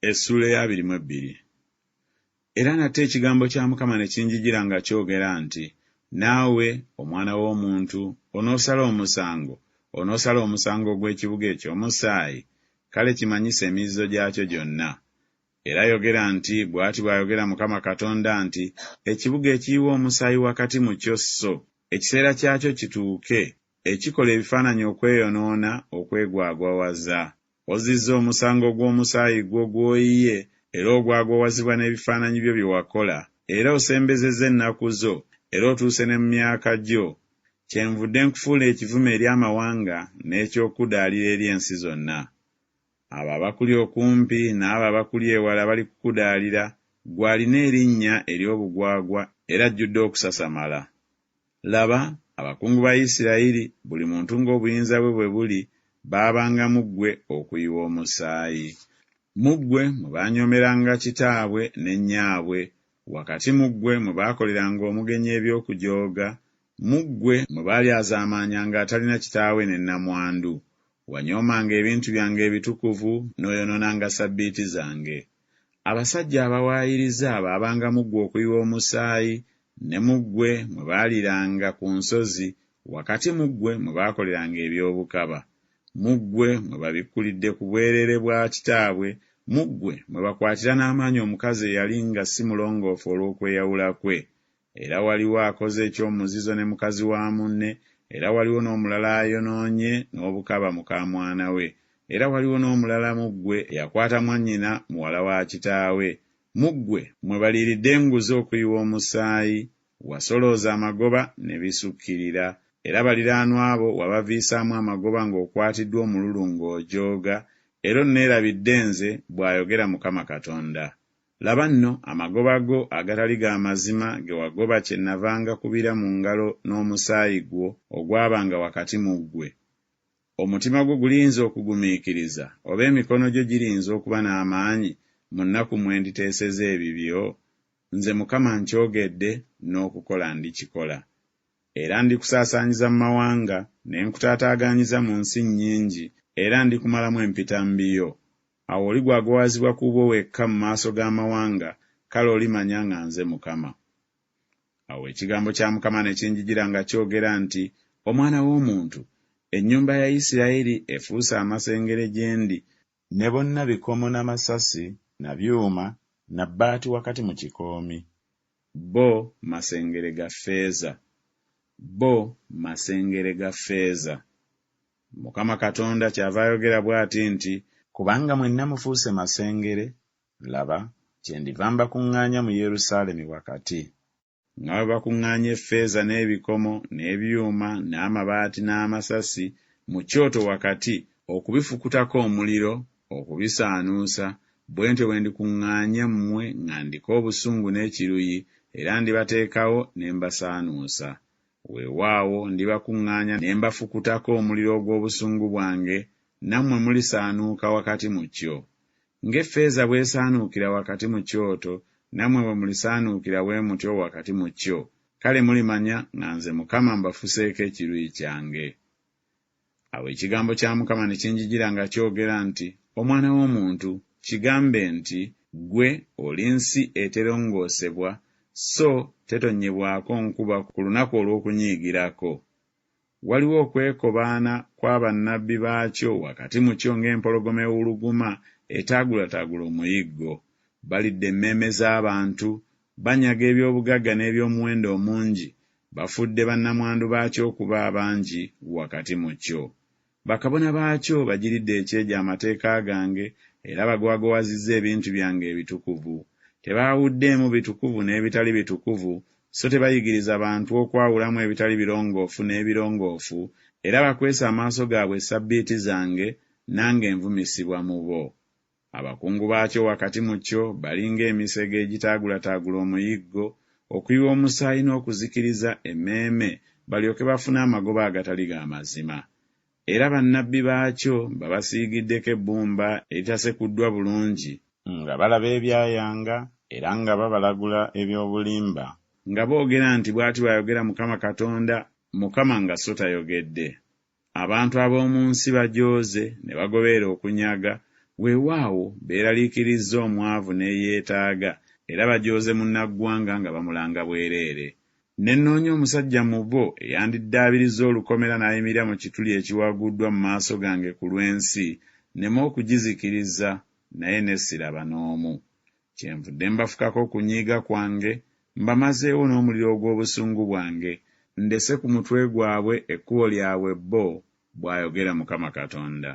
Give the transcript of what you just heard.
Essuula ey'abiri mu ebbiri. Era nate ekigambo kya Mukama ne kinjijira nga kyogera nti Naawe, omwana w'omuntu, onoosala omusango, onoosala omusango ogw'ekibuga eky'omusaayi? Kale kimanyise emizizo gyakyo gyonna. Era yogera nti Bw'ati bw'ayogera Mukama Katonda nti Ekibuga ekiyiwa omusaayi wakati mu kyo so ekiseera kyakyo kituuke, ekikola ebifaananyi okweyonoona okwegwagwawaza. Ozzizza omusango ogw'omusaayi gwo gw'oyiye, era ogwagwawazibwa n'ebifaananyi byo bye wakola, era osembezezza ennaku zo, era otuuse ne mu myaka gyo, kyenvudde nkufuula ekivume eri amawanga n'eky'okukudaalira eri ensi zonna. Abo abakuli okumpi n'abo abakuli ewala balikukudaalira, ggwe alina erinnya ery'obugwagwa era ajjudde okusasamala. Laba, abakungu ba Isirayiri, buli muntu ng'obuyinza bwe bwe buli, baabanga mu ggwe okuyiwa omusaayi. Mu ggwe mwe baanyoomeranga kitaabwe ne nnyaabwe, wakati mu ggwe mwe baakoleranga omugenyi eby'okujooga, mu ggwe mwe baalyazaamaanyanga atalina kitaawe ne nnamwandu. Wanyoomanga ebintu byange ebitukuvu n'oyonoonanga ssabbiiti zange. Abasajja abawaayiriza baabanga mu ggwe okuyiwa omusaayi, ne mu ggwe mwe baaliiranga ku nsozi, wakati mu ggwe mwe baakoleranga eby'obukaba. Mu ggwe mwe babikkulidde ku bwereere bwa kitaabwe, mu ggwe mwe bakwatira n'amaanyi omukazi eyali nga si mulongoofu olw'okweyawula kwe. Era waliwo akoze eky'omuzizo ne mukazi wa munne, era waliwo n'omulala ayonoonye n'obukaba mukaamwana we, era waliwo n'omulala mu ggwe eyakwata mwannyina muwala wa kitaawe. Mu ggwe mwe baliiridde enguzi okuyiwa omusaayi, wasolooza amagoba ne bisukkirira, era baliraanwa bo wabaviisaamu amagoba ng'okwatiddwa omululu ng'ojooga, era onneerabidde nze, bw'ayogera Mukama Katonda. Laba nno, amagoba go agatali ga mazima ge wagoba kyennava ngakubira mu ngalo n'omusaayi gwo ogwabanga wakati mu ggwe. Omutima gwo guliyinza okugumiikiriza, oba emikono gyo giriyinza okuba n'amaanyi mu nnaku mwe nditeeseza ebibyo? Nze Mukama nkyogedde, n'okukola ndikikola. Era ndikusaasaanyiza mu mawanga, ne nkutaataagaanyiza mu nsi nnyingi, era ndikumalamu empitambi yo. Awo oligwagwawazibwa ku bubwo wekka mu maaso g'amawanga, kale olimanya nga nze Mukama. Awo ekigambo kya Mukama ne kinjijira nga kyogera nti Omwana w'omuntu, ennyumba ya Isirayiri efuuse amasengere gye ndi, ne bonna bikomo na masasi na byuma na bbaati wakati mu kikoomi. Bo masengere ga ffeeza. Bo masengere ga ffeeza. Mukama Katonda kyava ayogera bw'ati nti Kubanga mwenna mufuuse masengere, laba, kyendiva mbakuŋŋaanya mu Yerusaalemi wakati. Nga bwe bakuŋŋaanya effeeza n'ebikomo n'ebyuma n'amabaati n'amasasi mu kyoto wakati, okubifukutako omuliro, okubisaanuusa, bwe ntyo bwe ndikuŋŋaanya mmwe nga ndiko obusungu n'ekiruyi, era ndibateekawo ne mbasaanuusa. Weewaawo, ndibakuŋŋaanya ne mbafukutako omuliro ogw'obusungu bwange, nammwe mulisaanuuka wakati mu kyo. Ng'effeeza bw'esaanuukira wakati mu kyoto, nammwe bwe mulisaanuukira bwe mutyo wakati mu kyo, kale mulimanya nga nze Mukama mbafuseeko ekiruyi kyange. Awo ekigambo kya Mukama ne kinjijira nga kyogera nti Omwana w'omuntu, kigambe nti Ggwe oli nsi eterongoosebwa, so tetonnyebwako nkuba ku lunaku olw'okunyiigirako. Waliwo okwekobaana kwa bannabbi baakyo wakati mu kyo ng'empologoma ewuluguma etaagulataagula omuyiggo. Balidde emmeeme z'abantu, banyaga eby'obugagga n'eby'omuwendo omungi, bafudde bannamwandu baakyo okuba abangi wakati mu kyo. Bakabona baakyo bagiridde ekyejo amateeka gange era bagwagwawazizza ebintu byange ebitukuvu. Tebaawuddeemu bitukuvu n'ebitali bitukuvu, so tebayigiriza bantu okwawulamu ebitali birongoofu n'ebirongoofu, era bakwese amaaso gaabwe essabbiiti zange, nange nvumisibwa mu bo. Abakungu baakyo wakati mu kyo bali ng'emisege egitaagulataagula omuyiggo, okuyiwa omusaayi n'okuzikiriza emmeeme balyoke bafune amagoba agatali ga mazima. Era bannabbi baakyo babasiigiddeko ebbumba eritasekuddwa bulungi, nga balaba ebyayanga era nga babalagula eby'obulimba, nga boogera nti Bw'ati bw'ayogera Mukama Katonda, Mukama nga so tayogedde. Abantu ab'omu nsi bajooze ne bagoberera okunyaga, Weewaawo, beeraliikirizza omwavu n'eyeetaaga, era bajooze munnaggwanga nga bamulanga bwereere. Ne nnoonya omusajja mu bo eyandiddaabirizza olukomera n'ayimirira mu kituli ekiwaguddwa mu maaso gange ku lw'ensi, nneme okugizikiriza, naye ne ssiraba n'omu. Kyenvudde mbafukako okunyiiga kwange, mbamazeewo n'omuliro ogw'obusungu bwange, ndese ku mutwe gwabwe ekkubo lyabwe bo, bw'ayogera Mukama Katonda.